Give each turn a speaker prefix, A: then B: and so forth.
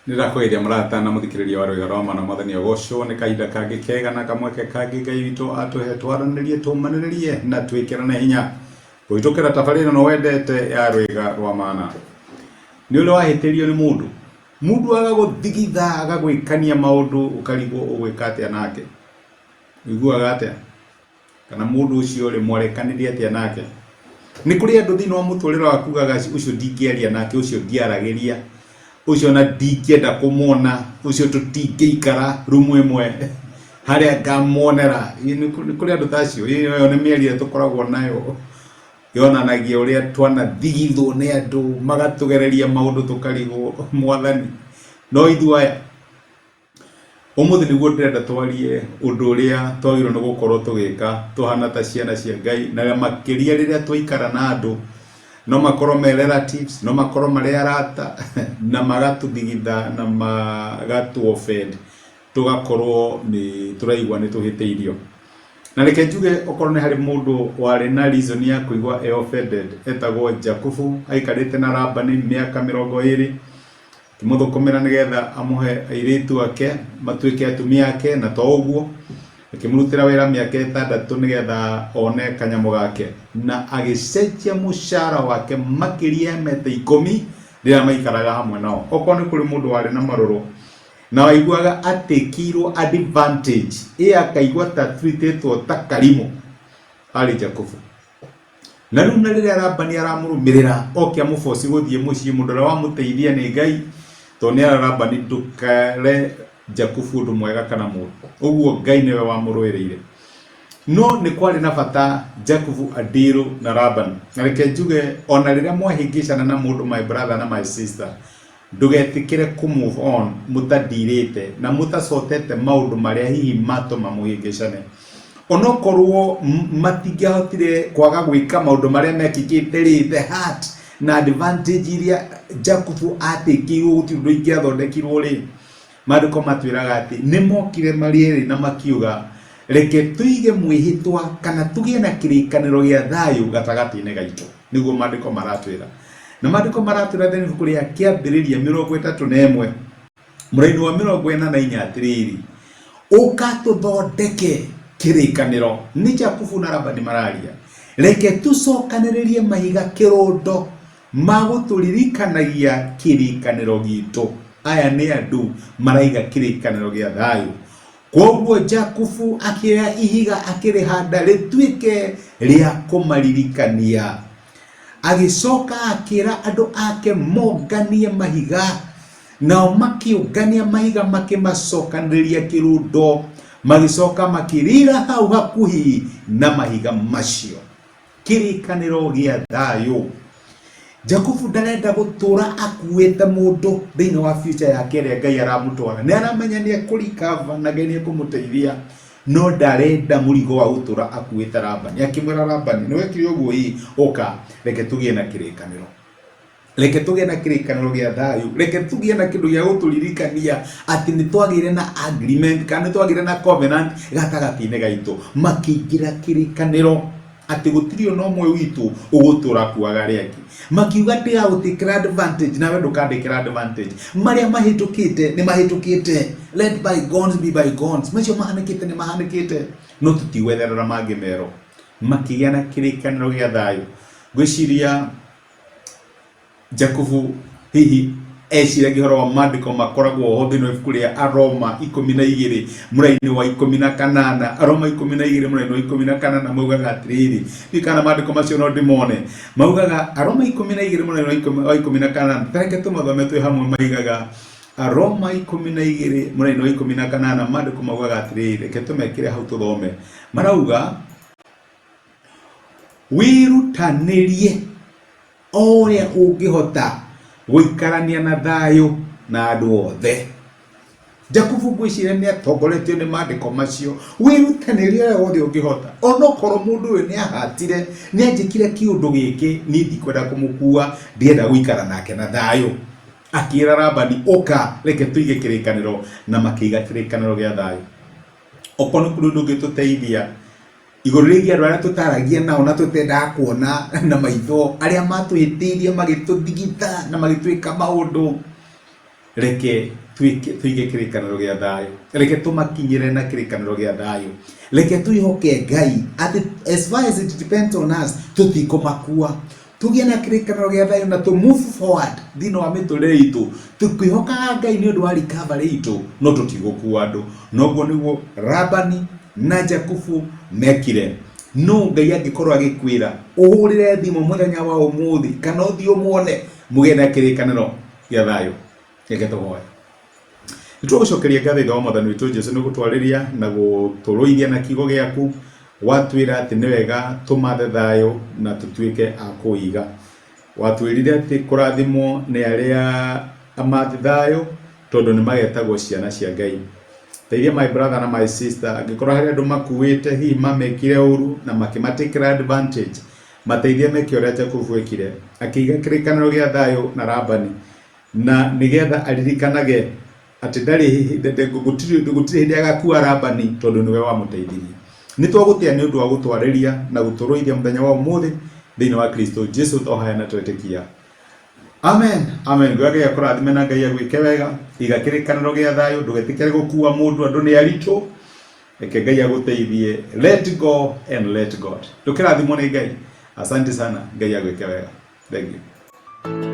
A: Nĩ ndakũgeithia mũrata na mũthikĩrĩria wa Rwĩga rwa Mana Mwathani agocwo nĩ kahinda kangĩ kega na kamweke kangĩ Ngai witũ atũhe twaranĩrie tũmanĩrĩrie na twĩkĩrane hinya kũhĩtũkĩra tabarĩra ĩno wendete ya Rwĩga rwa Mana. Nĩ ũrĩ wahĩtĩrio nĩ mũndũ? Mũndũ agagũthigitha agagwĩkania maũndũ ũkarigwo ũgwĩka atĩa nake? Ũiguaga atĩa? Kana mũndũ ũcio rĩ, mwarekanire atĩa nake? Nĩ kũrĩ andũ thĩinĩ wa mũtũrĩre waku ugaga ũcio ndingĩaria nake, ũcio ndiaragĩria, ũcio ona ndingĩenda kũmwona, ũcio tũtingĩikara rumu ĩmwe harĩa ngamuonera. Nĩ kũrĩ andũ ta acio, ĩyo nĩ mĩario tũkoragwo nayo yonanagia ũrĩa twanathigithwo nĩ andũ magatũgereria maũndũ tũkarigwo mwathani no ithuĩ aya. Ũmũthĩ nĩguo ndĩrenda twarie ũndũ ũrĩa twagĩrĩirwo nĩ gũkorwo tũgĩka tũhana ta ciana cia Ngai, na makĩria rĩrĩa twaikara na andũ, no makorwo me relatives, no makorwo marĩ arata, na magatũthigitha na magatũ offend, tũgakorwo nĩ tũraigua nĩ tũhĩtĩirio. Na reke njuge okorwo nĩ harĩ mũndũ warĩ na reason ya kũigua e offended, etagwo Jakubu, aikarĩte na Labani mĩaka 20, Akĩmũthũkũmĩra nĩgetha amũhe airĩtu ake matuĩke atumia ake, na to ũguo, akĩmũrutĩra wĩra mĩaka ĩtandatũ nĩgetha one kanyamũ gake, na agĩcenjia mũcara wake makĩria ya meta ikũmi rĩrĩa maikaraga hamwe nao. Okorwo nĩ kũrĩ mũndũ warĩ na marũrũ na waiguaga atĩkĩirwo advantage, ĩ akaigua ta treatĩtwo ta karimũ, arĩ Jakubu. Na rĩu na rĩrĩa Labani aramũrũmĩrĩra oke amũboci gũthiĩ mũciĩ, mũndũ ũrĩa wamũteithia nĩ Ngai, tondũ nĩ era Labani ndũkere Jakubu ũndũ mwega kana mũũru. Ũguo Ngai nĩwe wamũrũĩrĩire. No nĩ kwarĩ na bata Jakubu adeal na Labani. Na reke njuge ona rĩrĩa mwahĩngĩcana na mũndũ my brother na my sister, Ndũgetĩkĩre kũ move on mũtandirĩte na mũtacotete maũndũ marĩa hihi matũma mũhĩngĩcane. Onokorwo matingĩahotire kwaga gwĩka maũndũ marĩa mekĩkĩte rĩ, the heart na advantage iria Jakubu atĩkĩirwo gũtirĩ ũndũ ingĩathondekirwo rĩ, Maandĩko matwĩraga atĩ nĩ mokire marĩ erĩ na makiuga, reke tũige mwĩhĩtwa kana tũgĩe na kĩrĩkanĩro gĩa thayũ gatagatĩ-inĩ gaitũ. Nĩguo maandĩko maratwĩra. Na maandĩko maratwĩra thĩinĩ ibuku rĩa Kĩambĩrĩria 31 mũraini wa 44 atĩrĩrĩ, ũka tũthondeke kĩrĩkanĩro. Nĩ Jakubu na Labani mararia. Reke tũcokanĩrĩrie mahiga kĩrũndo ma gũtũririkanagia kĩrĩkanĩro gitũ. Aya nĩ andũ maraiga kĩrĩkanĩro gĩa thayũ. Kwoguo Jakubu akĩoya ihiga akĩrĩhanda rĩtuĩke rĩa kũmaririkania. Agĩcoka akĩra andũ ake monganie mahiga, nao makĩũngania mahiga makĩmacokanĩrĩria kĩrũndo, magĩcoka makĩrĩra hau hakuhĩ na mahiga macio. Kĩrĩkanĩro gĩa thayũ. Jakubu ndarenda gũtũra akuĩte mũndũ thĩinĩ wa future yake ĩrĩa Ngai aramũtwara. Nĩ aramenya nĩ ekũrikava na Ngai nĩ ekũmũteithia no ndarenda mũrigo wa gũtũra akuĩte Labani. Akĩmwĩra Labani, nĩ wekire ũguo ĩ, ũka reke tũgĩe na kĩrĩkanĩro. Reke tũgĩe na kĩrĩkanĩro gĩa thayũ. Reke tũgĩe na kĩndũ gĩa gũtũririkania atĩ nĩ twagĩire na agreement kana nĩ twagĩire na covenant gatagatĩ-inĩ gaitũ. Makĩingĩra kĩrĩkanĩro atĩ gũtirĩ ona ũmwe witũ ũgũtũra akuaga arĩa angĩ. Makiuga ndigagũtĩkĩra advantage nawe ndũkandĩkĩra advantage. Marĩa mahĩtũkĩte nĩ mahĩtũkĩte. Let bygones be bygones. Macio mahanĩkĩte nĩ mahanĩkĩte. No tũtigwetherera mangĩ merũ. Makĩgĩa na kĩrĩkanĩro gĩa thayũ. Ngwĩciria Jakubu hihi eciragia ũhoro wa maandĩko makoragwo ho thĩinĩ wa ibuku rĩa Aroma 12 mũraini wa 18. Aroma 12 mũraini wa 18 maugaga atĩrĩrĩ, ndiũĩ kana maandĩko macio no ndĩmone, maugaga Aroma 12 mũraini wa 18, ta reke tũmathome twĩ hamwe, maigaga Aroma 12 mũraini wa 18, maandĩko maugaga atĩrĩrĩ, reke tũmekĩre hau tũthome, marauga Wĩrutanĩrie o ũrĩa ũngĩhota gũikarania na thayũ na andũ othe. Jakubu ngwĩciria nĩ atongoretio nĩ maandĩko macio. Wĩrutanĩrie ũrĩa wothe ũngĩhota. Onokorwo mũndũ ũyũ nĩ ahatire, nĩ anjĩkire kĩũndũ gĩkĩ, niĩ ndikwenda kũmũkua, ndĩrenda gũikara nake na thayũ. Akĩra Labani, ũka reke tũige kĩrĩkanĩro, na makĩiga kĩrĩkanĩro gĩa thayũ. Okorwo nĩ kũrĩ ũndũ ũngĩtũteithia, Igũrũ rĩgiĩ andũ arĩa tũtaragia nao na tũtendaga kuona na maitho, arĩa matũhĩtĩirie magĩtũthigitha na magĩtwĩka maũndũ. Reke twĩke tũige kĩrĩkanĩro gĩa thayũ. Reke tũmakinyĩre na kĩrĩkanĩro gĩa thayũ. Reke twĩhoke Ngai atĩ as far as it depends on us tũtikũmakua. Tũgĩe na kĩrĩkanĩro gĩa thayũ na tũ move forward thĩinĩ wa mĩtũrĩre itũ tũkwĩhokaga Ngai nĩ ũndũ wa recovery itũ no tũtigũkua andũ. Noguo nĩguo Labani na Jakubu mekire. No Ngai angĩkorwo agĩkwĩra ũhũrĩre thimũ mũthenya wa ũmũthĩ kana ũthiĩ ũmuone mũgĩe na kĩrĩkanĩro gĩa thayũ. Reke tũhoe. Nĩ twagũcokeria ngatho Ithe wa Mwathani witũ Jesu nĩ gũtwarĩria na gũtũrũithia na kiugo gĩaku. Watwĩra atĩ nĩ wega tũmathe thayũ na tũtuĩke a kũiga. Watwĩrire atĩ kũrathimwo nĩ arĩa amathi thayũ tondũ nĩ magetagwo ciana cia Ngai. Teithia my brother na my sister angĩkorwo harĩ andũ makuĩte hihi mamekire ũru na makĩmatikĩra advantage mateithie meke ũrĩa Jakubu ekire akĩiga kĩrĩkanĩro gĩa thayũ na Labani na nĩgetha aririkanage atĩ ndarĩ gũtirĩ gũtirĩ hĩndĩ agakua Labani tondũ nĩwe wamũteithirie. Nĩ twagũtĩa nĩ ũndũ wa gũtwarĩria na gũtũrũithia mũthenya wa ũmũthĩ thĩinĩ wa Kristo Jesu twahoya na twetĩkia. Amen. Amen. Ngai Ngai akũrathime na Ngai agwĩke wega. Iga kĩrĩkanĩro gĩa thayũ ndũgetĩkĩre gũkua mũndũ andũ nĩ aritũ. Reke Ngai agũteithie. Let go and let God. Ndũkĩrathimwo nĩ Ngai. Asante sana. Ngai agwĩke wega. Thank you.